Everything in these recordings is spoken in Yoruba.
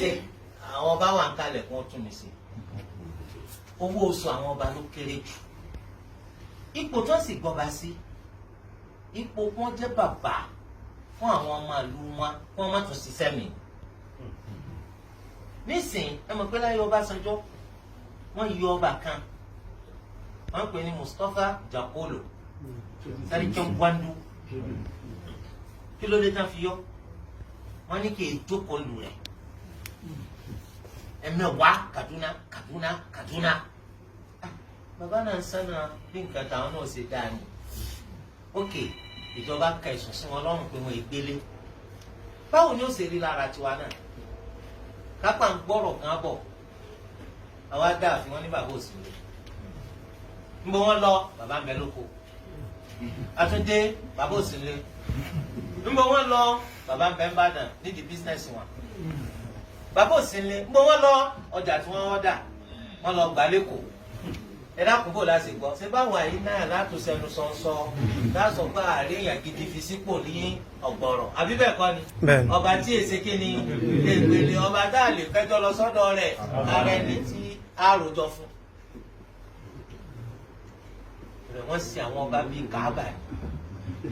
Ṣé àwọn ọba wà ń kalẹ̀ kí wọ́n tún mi sí? Owó oṣù àwọn ọba ló kéré jù. Ipò tó sì gbọba sí, ipò wọn jẹ́ bàbá fún àwọn ọmọ ìlú wọn, kí wọ́n má tún ṣiṣẹ́ mi. Nísìnyí, ẹ mọ̀ pé láyé Ọbásanjọ́, wọ́n yọ ọba kan, wọ́n pè ní Mustapha Jakolo, Sarkin Gwandu. Kí ló dé tán fi yọ? Wọ́n ní kí èjókòó lù rẹ̀ ẹ̀mẹ́wàá, Kaduna, Kaduna, Kaduna. Bàbá náà ń sánà bí nǹkan táwọn náà ṣe dáa ni. Ok, ìjọba ka ẹ̀sùn sí wọn lọ́rùn pé wọ́n ìgbélé. Báwo ni ó ṣe rí lára tiwa náà? Kápá ń gbọ́rọ̀ kan bọ̀, àwa dá àfi wọn ní bàbá òsì lè ń bọ wọn lọ, bàbá ń bẹ lóko. Àtúndé, bàbá òsì lè ń bọ wọn lọ, bàbá ń bẹ ń bàdàn nídìí business wọn. Bàbá òsì lè ń bọ wọn lọ, ọjà tí wọ́n wọ́dà wọ́n lọ gbà lẹ́kọ̀ọ́. Ẹ dákun, bò láti gbọ́ ṣé báwọn àyín náà látò sẹnu sọ̀nsọ̀ láṣọ pé àárẹ̀ èèyàn gidi fi sípò ní ọ̀gbọ̀rọ̀, àbí bẹ́ẹ̀ kọ́ ni? Bẹ́ẹ̀ni. Ọba tí èsè kí ni ègbèlè, ọba tá a lè fẹjọ́ lọ sọ́dọ̀ rẹ̀, ara ẹni tí a rojọ́ fún. Rẹ̀ wọ́n sin àwọn ọba bíi Káàbà ni.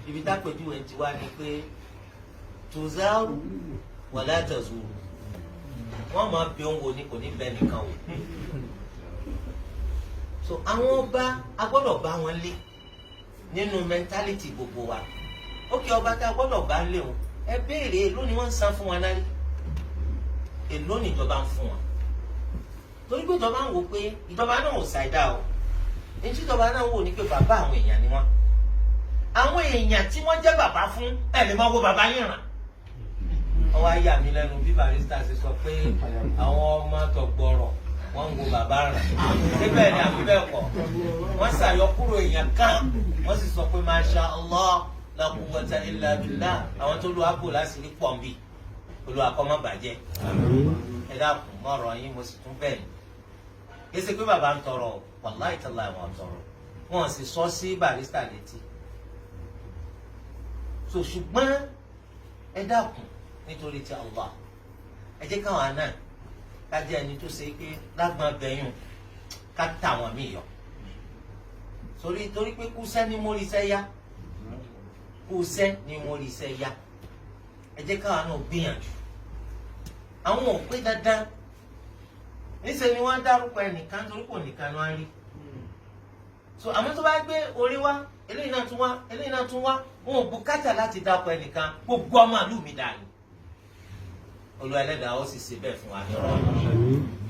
Ibi tápẹ̀júwe ti wá ni pé tuzaru wala tazuru, wọ́n máa bí òun wò ni, kò ní bẹ́ẹ̀ nìkan wò. So àwọn ọba, a gbọ́dọ̀ bá wọn lé nínú mentality gbogbo wa. Ókè, ọba tá a gbọ́dọ̀ bá lé o, ẹ béèrè èló ni wọ́n ń san fún wa náà rí, èló ni ìjọba ń fún wa, torí pé ìjọba ń wò pé ìjọba náà ò ṣàìdá o. Ní tí ìjọba náà ń wò ní pé bàbá àwọn èèyàn ni wọ́n, àwọn èèyàn tí wọ́n jẹ́ bàbá fún ẹ lè máa wo bàbá yín ràn. Ọwọ́ ayé àmì lẹ́nu bí Barrister ṣe sọ pé àwọn ọmọ tọgbọrọ̀ wọ́n ń wo bàbá ràn síbẹ̀ ni, àbí bẹ́ẹ̀ kọ́? Wọ́n ṣàyọkúrò èèyàn kan, wọ́n sì sọ pé masha Allah la quwwata illa billah, àwọn tó lu àpò láṣìírí pọ̀ nbí. Olúwa kó má bàjẹ́. Ẹ dákun, mọ̀rọ̀ yín, mo sì tún bẹ̀ yín. Kí ṣe pé bàbá ń tọrọ, wàláì tàlá wọn tọrọ, wọn sì sọ sí Barrister létí. So ṣùgbọ́n ẹ dákun, nítorí ti Allah, ẹ jẹ́ káwọn náà ká jẹ́ ẹni tó ṣe pé lágbọ́n bẹ́yùn ká tà wọ́n mí yọ, torí pé kúṣẹ́ ní móríṣẹ́ yá, kúṣẹ́ ní móríṣẹ́ yá. Ẹ jẹ́ káwọn náà gbìyànjú. Àwọn ò pé dandan níṣẹ́ ni wọ́n dárúkọ ẹnìkan torí kò nìkan ni wọ́n rí. So àmọ́ tó bá gbé orí wá, eléyìí náà tún wá, eléyìí náà tún wá, wọn ò bùkátà láti dákọ ẹnìkan. Gbogbo ọmọ àlù mi dànù, Olúwa ẹlẹ́dàá ó sì ṣe bẹ́ẹ̀ fún wa ní ọ̀rọ̀.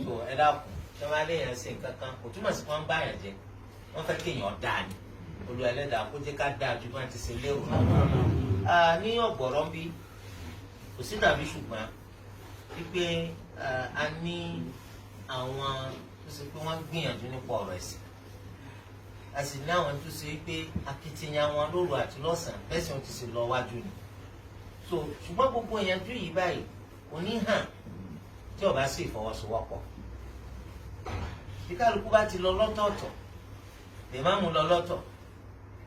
So ẹ dákun, tí wọ́n bá léèyàn ṣe nǹkan kan, kò túmọ̀ sí pé wọ́n ń bá yàn jẹ, wọ́n fẹ́ kéèyàn dáa ni. Olúwa ẹlẹ́dàá kó jẹ́ ká dáa ju bá ti ṣe lérò lọ. Ní ọ̀gbọ̀rọ̀ ń bí, kò sí tàbí ṣùgbọ́n wípé a ní àwọn tó ṣe pé wọ́n ń gbìyànjú nípa ọ̀rọ̀ ẹ̀sìn, a sì ní àwọn tó ṣe pé akitiyan wọn lóru àti lọ́sàn-án bẹ́ẹ̀ sì wọ́n ti ṣe lọ wájú ni. So ṣùgbọ́n gbogbo ìyànjú yìí báyìí kò ní hàn tí ó bá sí ìfọwọ́sowọ́pọ̀. Bí kálukú bá ti lọ lọ́tọ̀ọ̀tọ̀, ìmáàmù lọ lọ́tọ̀,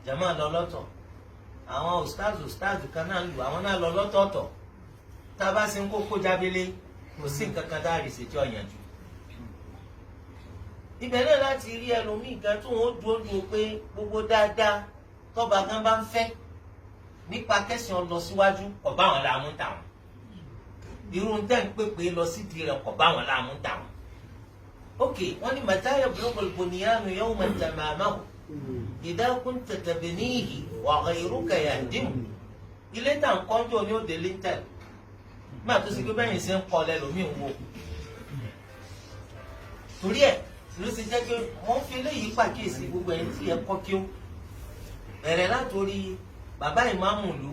jàmáà lọ lọ́tọ̀, àwọn ustaz ustaz kan náà lù, àwọn náà lọ lọ́tọ̀ọ̀tọ̀, tá a bá ṣe ń kó kó jábélé, kò sí nǹkan kan tá a rì sí tí ó yànjú. Ibẹ̀ náà láti rí ẹlòmíì kan tó ń dúró dúró pé gbogbo dáadáa tọ́ba kan bá ń fẹ́ nípa kẹsàn-án lọ síwájú, kò bá wọn láàmú tàwọn. Irú tẹ́ ń pèpè lọ sídìí rẹ̀, kò bá wọn láàmú tàwọn. Ok, wọ́n ní mata yablughu al-bunyanu yawman tamamahu idha kunta tabnihi wa ghayruka yahdimu. Ilé tá à ń kọ́njọ́ ní òde lintel má tó ṣe pé bẹ́yìn ṣe ń kọ́ lẹ́lòmíì ń wò. Torí ẹ̀ ló ṣe jẹ́ pé wọ́n fi eléyìí pàkíyèsí gbogbo ẹni tí ẹ kọ́ kí ó bẹ̀rẹ̀ látòrí bàbá ìmáàmù ìlú,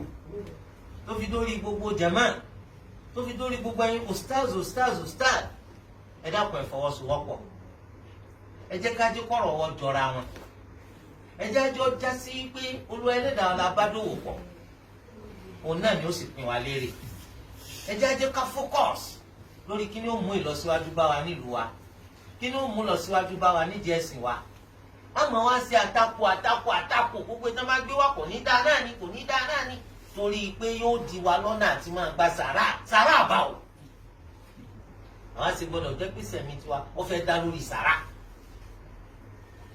tó fi dórí gbogbo jàmá, tó fi dórí gbogbo ẹ̀yin ustaz ustaz ustaz. Ẹ dákun, ẹ fọwọ́sowọ́pọ̀. Ẹ jẹ́ ká jẹ́ kọ́rọ̀ wọ́n jọra wọn. Ẹ jẹ́ àjọ já sí pé Olúwa ẹlẹ́dàá la bá dòwò pọ̀, òun náà ni ó sì pín wa lérè. Ẹ jẹ́ àjẹ́ ká focus lórí kí ni ó mú ìlọsíwájú bá wa nílùú wa, kí ni ó mú ìlọsíwájú bá wa nídìí ẹ̀sìn wa. Àmọ́ wá sí àtakò, àtakò, àtakò, gbogbo ìtàn máa gbé wa, kò ní dáa náà ni, kò ní dáa náà ni, torí pé yóò di wa lọ́nà àti máa gba sàrà. Sàrà àbáwò. ṣe gbọ́dọ̀ jẹ́ pé sẹ̀mí tiwa ó fẹ́ dá lórí sàrà.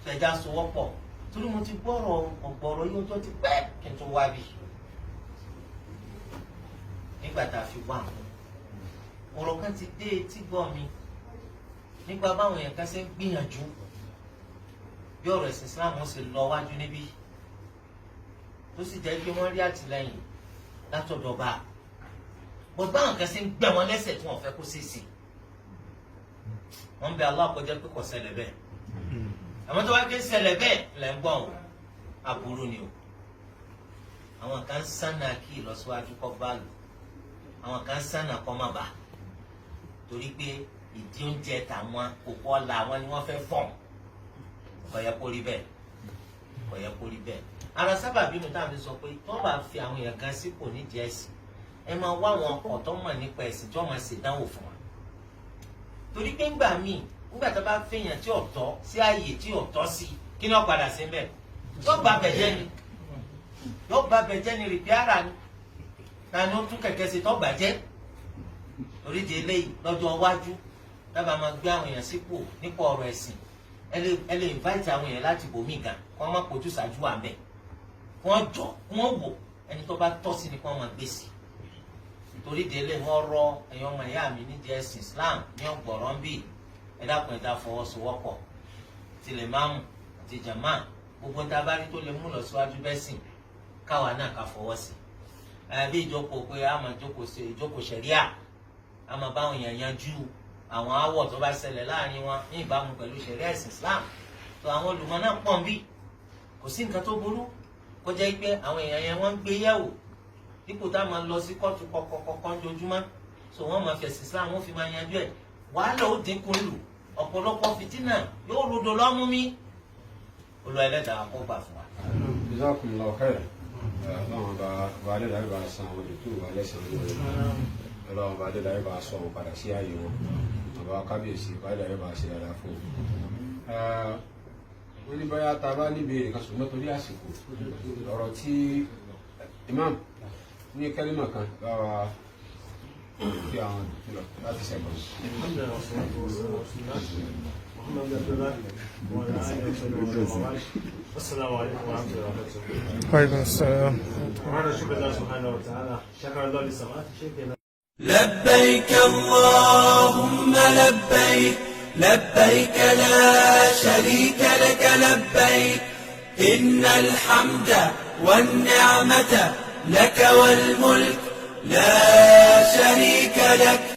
Fẹ̀dá sowọ́pọ̀, torí mo ti gbọ́rọ̀ ọ̀gbọ̀rọ̀ yóò tó ti pẹ́ kí n tó wá bí. Nígbà tá a fi wá, ọ̀rọ̀ kan ti dé etí gbọ́ mi nípa báwọn èèyàn kan ṣe ń gbìyànjú bí ọ̀rọ̀ ẹ̀sìn Islam ṣe lọ wájú níbí, tó sì jẹ́ pé wọ́n rí àtìlẹ́yìn látọ̀dọ̀ bá bọ́t báwọn kan ṣe ń gbẹ wọn lẹ́sẹ̀ tí wọ́n fẹ́ kó ṣeé ṣe. Wọ́n ń bẹ Allah kó jẹ́ pé kò ṣẹlẹ̀ bẹ́ẹ̀. Àmọ́ tó bá ké ṣẹlẹ̀ bẹ́ẹ̀ lẹ́ ń gbọ̀n o, aburú ni o. Àwọn kan sánà kí ìlọsíwájú kọ́ bá lò, àwọn kan sánà kọ́ má bà, torí pé ìdí oúnjẹ tàwọn kókó ọ̀la àwọn ni wọ́n fẹ́ fọ̀n. Kò yẹ kó rí bẹ́ẹ̀, kò yẹ kó rí bẹ́ẹ̀. Ara sábà bínú táwọn fi sọ pé tó bá fi àwọn èèyàn kan sípò nídìí ẹ̀sìn, ẹ máa wá àwọn ọkọ̀ tó mọ̀ nípa ẹ̀sìn tí wọ́n máa ṣèdánwò fún wa. Torí pé ńgbà míì, nígbà tó bá fẹ̀yàn tí ọ̀tọ̀ sí ààyè tí ọ̀tọ̀ sí, kí ni ó padà sí mbẹ̀? Yóò ba bẹ̀jẹ́ ni, yóò ba bẹ̀jẹ́ ni, rìpíárà ni, ta ni ó tún kẹ̀kẹ́ ṣe tó bàjẹ́. Torí di eléyìí, lọ́jọ́ iwájú, dábàá máa gbé àwọn èèyàn sípò nípa ọ̀rọ̀ ẹ̀sìn, ẹ lè invite àwọn èèyàn láti bòmíì gan, kí wọ́n má kojú ṣáájú wà mbẹ̀, kí wọ́n jọ, kí wọ́n wò ẹni tó bá tọ́ sí ni kí wọ́n máa gbé sí. Torí di eléyìí, wọ́n rọ ẹ̀yin ọmọ ìyá mi nídìí ẹ̀sìn Islam ní ọ̀gbọ̀rọ̀ ń bì. Ẹ dákun, ẹ dá fọwọ́sowọ́pọ̀ tilẹ̀ máàmù àti jàmá, gbogbo ń tabárí tó lè mú lọ síwájú bẹ́ẹ̀ sìn, káwa náà ká fọwọ́ sí ẹ. Bí ìjókòó pé a máa jókòó ṣe ìjókòó ṣẹ̀ríà, a máa báwọn èèyàn yanjú àwọn aáwọ̀ tó bá ṣẹlẹ̀ láàrin wọn ní ìbámu pẹ̀lú ṣẹ̀ríà ẹ̀sìn Islam. Tó àwọn olùmọ̀ náà pọ̀ ń bí, kò sí nǹkan tó burú kó jẹ́ pé àwọn èèyàn yẹn wọ́n ń gbé yẹ̀wò, dípò tá a máa lọ sí kóòtù kọ̀kọ̀kọ̀kọ̀ ńjojúmọ́. So wọ́n máa fẹ̀sìn Islam, wọ́n fi máa yanjú ẹ̀, wàhálà ó dínkù lù, ọ̀pọ̀lọpọ̀ fìtínà yóò rodo lọ́mú mi. Olúwa Ẹlẹ́dàá kó gbà fún wa. Jazakumullahu khairan. Ọlọ́run bá bá adédáyé bá san àwọn ètò ìwà lẹ́sàn-án lórí. Ọlọ́run bá adédáyé bá sọ wọn padà sí ààyè wọn. Bàbá kábíyèsí, bá adédáyé bá ṣe dáadáa fún wọn. Wọ́n ní bóyá tá a bá níbi èrè kan, ṣùgbọ́n torí àsìkò, ọ̀rọ̀ tí imam ní kẹ́límà kan bá wa kí àwọn lọ láti ṣẹ̀gbọ́n. الحمد لله والصلاة والسلام على رسول الله محمد بن عبد الله وعلى آله وصحبه ومن. السلام عليكم ورحمة الله وبركاته. وعليكم السلام. وأنا شكر الله سبحانه وتعالى، شكر الله لسماحة شيخنا. لبيك اللهم لبيك، لبيك لا شريك لك لبيك، إن الحمد والنعمة لك والملك، لا شريك لك.